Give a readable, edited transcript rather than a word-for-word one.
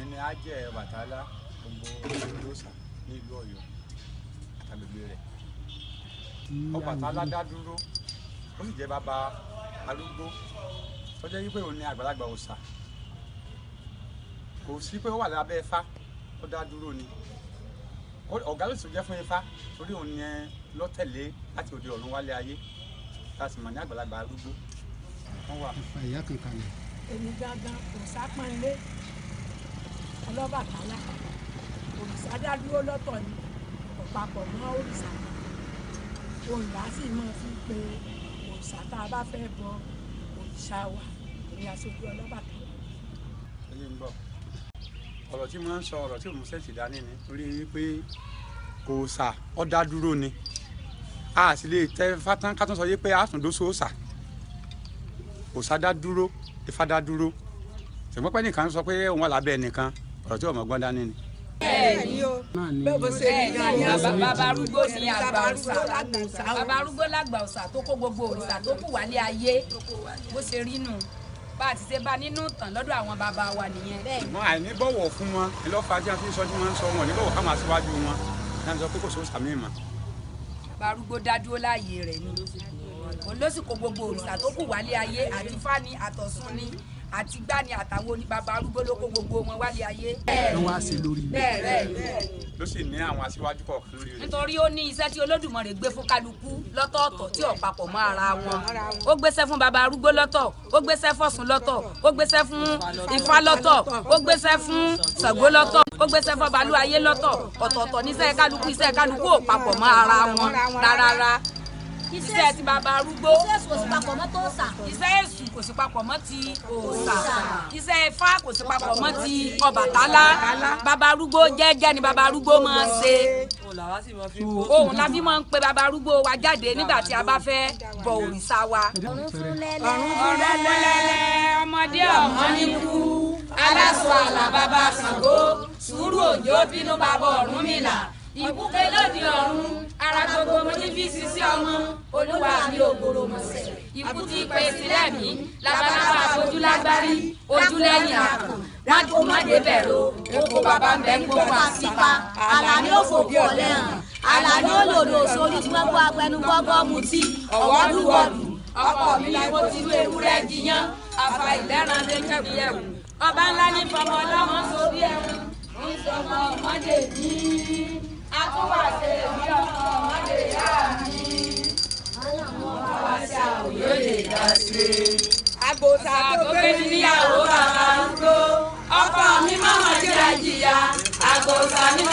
Èmi ni Ajẹ́ Ọbàtálá, gbogbo olóòṣà ní ìlú Ọ̀yọ́ àtàgbègbè rẹ̀. Ọbàtálá dá dúró, ó sì jẹ́ bàbá arúgbó tó jẹ́ wípé òun ni àgbàlagbà òòṣà. Kò sí pé ó wà lábẹ́ Ifá, ó dá dúró ni. Ọ̀gá ló sì jẹ́ fún Ifá torí òun ni ló tẹ̀lé láti òde ọ̀run wálé ayé, tá a sì mọ̀ ní àgbàlagbà arúgbó. Wọ́n wà. Ẹ fa ìyá kan kalẹ̀. Èmi gangan kò sápọ́nlé Ọlọ́bàtálá. Òrìṣà dá dúró lọ́tọ̀ ni, kò papọ̀ mọ́ òrìṣà kan. Òun là á sì máa fi pe òrìṣà tá a bá fẹ́ bọ òrìṣà wa ní aṣojú Ọlọ́bàtálá. Ẹyẹ ń bọ̀. Ọ̀rọ̀ tí mo ń sọ, ọ̀rọ̀ tí òun ṣẹ̀ṣì dání ni, torí wípé kò sà, ó dá dúró ni. A sì lè tẹ fátán ká tún sọ yé pé a tún dó sóòṣà. Òòṣà dá dúró, Ifá dá dúró. Ṣùgbọ́n pé nìkan sọ pé òun wà lábẹ́ ẹnìkan, ọ̀rọ̀ tí ọmọ gbọ́n dání ni. Náà ni. Bó ṣe rí gan ni. Bàbá arúgbó ni àgbà òòṣà. Bàbá arúgbó làgbà òòṣà tó kó gbogbo òrìṣà tó kù wálé ayé. Bó ṣe rí nù, bá a ti ṣe bá nínú ìtàn lọ́dọ̀ àwọn bàbá wa nìyẹn. Ṣùgbọ́n àìníbọ̀wọ̀ fún wọn ni ló fà á tí wọ́n fi ń sọ tí wọ́n ń sọ wọn ò ní bọ̀wọ̀ fáwọn aṣíwájú wọn ní wọ́n sọ pé kò sóòṣà míì mọ́. Bàbá arúgbó dá dúró láàyè rẹ̀ ni, òun ló sì kó gbogbo òrìṣà tó kù wálé ayé, àti fáni àtọ̀sùn ni àti gbani àtàwọn ní bàbá arúgbó ló kó gbogbo wọn wálé ayé. Wọ́n wá sí lórí ilẹ̀. Bẹ́ẹ̀. Ló sì ní àwọn aṣíwájú kọ̀ọ̀kan lórí rẹ̀. Nítorí ó ní iṣẹ́ tí Olódùmarè gbé fún kálukú lọ́tọ̀ọ̀tọ̀ tí ò papọ̀ mọ́ ara wọn. Ó gbéṣẹ́ fún bàbá arúgbó lọ́tọ̀, ó gbéṣẹ́ fọ́sùn lọ́tọ̀, ó gbéṣẹ́ fún Ifá lọ́tọ̀, ó gbéṣẹ́ fún Ṣàngó lọ́tọ̀, ó gbéṣẹ́ fún Ọbalúayé lọ́tọ̀. Ọ̀tọ̀ọ̀tọ̀ níṣẹ́ kálukú, iṣẹ́ kálukú ò papọ̀ mọ́ ara wọn rárá. Iṣẹ́ ti bàbá arúgbó. Iṣẹ́ èṣù kò sí papọ̀ mọ́ tó sà. Iṣẹ́ èṣù kò sí papọ̀ mọ́ ti òòṣà. Iṣẹ́ Ifá kò sí papọ̀ mọ́ ti Ọbàtálá. Bàbá arúgbó jẹ́jẹ́ ni bàbá arúgbó máa ń ṣe. Ohun la fi máa ń pe bàbá arúgbó wa jáde nígbà tí a bá fẹ́ bọ òrìṣà wa. Ọ̀run fún lẹ́lẹ́. Ọ̀run lẹ́lẹ́, ọmọdé ọ̀mọ́ ní kú. Aláṣọ àlà bàbá Ṣàngó, sùúrù òjò bínú bàbá Ọ̀rúnmìlà. Ìbúkẹ́ lóde ọ̀run, ara gbogbo mo ní fi sisi ọmọ, olúwa mi ò gbòòrò mọ̀sẹ̀. Ikú tí pe sílẹ̀ mí, labalábá fojú lágbárí, ojú lẹ́yìn àpò. Májú má débẹ̀ ro, oko bàbá ń bẹ ń gbogbo àsìpa. Àlàní ò fòkú ọ̀lẹ́ hàn. Àlàní ò lòdò sórí tí wọ́n gbọ́ apẹnugbọ́gbọ́ mutí. Ọ̀wọ́dúwọ̀dù, ọkọ mi ni mo ti lu ewúrẹ́ jiyán, àfà ìlẹ́ran lè kẹ́bi ẹ̀wù. Ọba ńlá ní fọmọ ọlọ́mọ so bí ẹ̀wù, ń sọmọ ọmọdé ní. Atúwàṣe bí ọmọ ọmọdé yá mi. Ọba ṣe àwòyó lè dá sí. Àgbòsà Tó gbé mi níyàwó bàbá arúgbó. Ọkọ mi máma jẹ́ jìyà. Àgbòsà ní